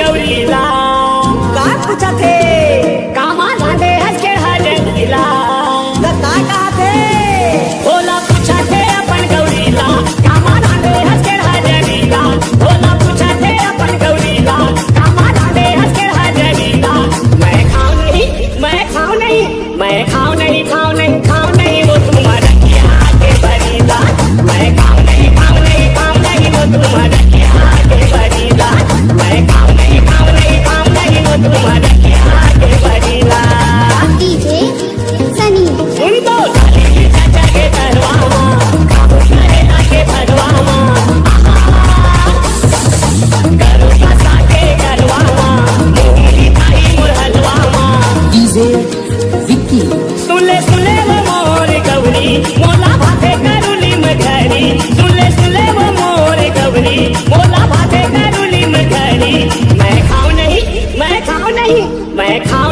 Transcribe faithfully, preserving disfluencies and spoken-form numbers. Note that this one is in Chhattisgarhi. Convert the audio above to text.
गौरी ला। का पूछत हे? कामा लाने हस के हजरी ला। त का कहत हे? भोला पूछत हे अपन गौरी ला। कामा लाने हस के हजरी ला। भोला पूछत हे अपन गौरी ला। कामा लाने हस के हजरी ला। मैं खाऊं नहीं, मैं खाऊं नहीं, मैं खाऊं नहीं, खाऊं नहीं, खाऊं नहीं वो तुम्हारा क्या के बरीदा। मैं खाऊं नहीं, खाऊं नहीं, खाऊं नहीं वो तुम्हारा क्या के बरीदा। मैं खाऊं नहीं, खाऊं नहीं, खाऊं नहीं वो तुम्हारा क्या के बरीदा। डीजे सनी। सुन तो, चाचा के करवावा, बाबू करे लागे भरवावा। करू फंसा के करवावा, मूंगफली खाई मोर हलवावा। डीजे विक्की। सुन ले, सुन ले वो मोर गौरी, मोला भाथे करू लीम खरी। सुन ले, सुन ले वो मोर गौरी, मोला भाथे करू लीम खरी। मैं खाऊं नहीं, मैं खाऊं नहीं, मैं खाऊं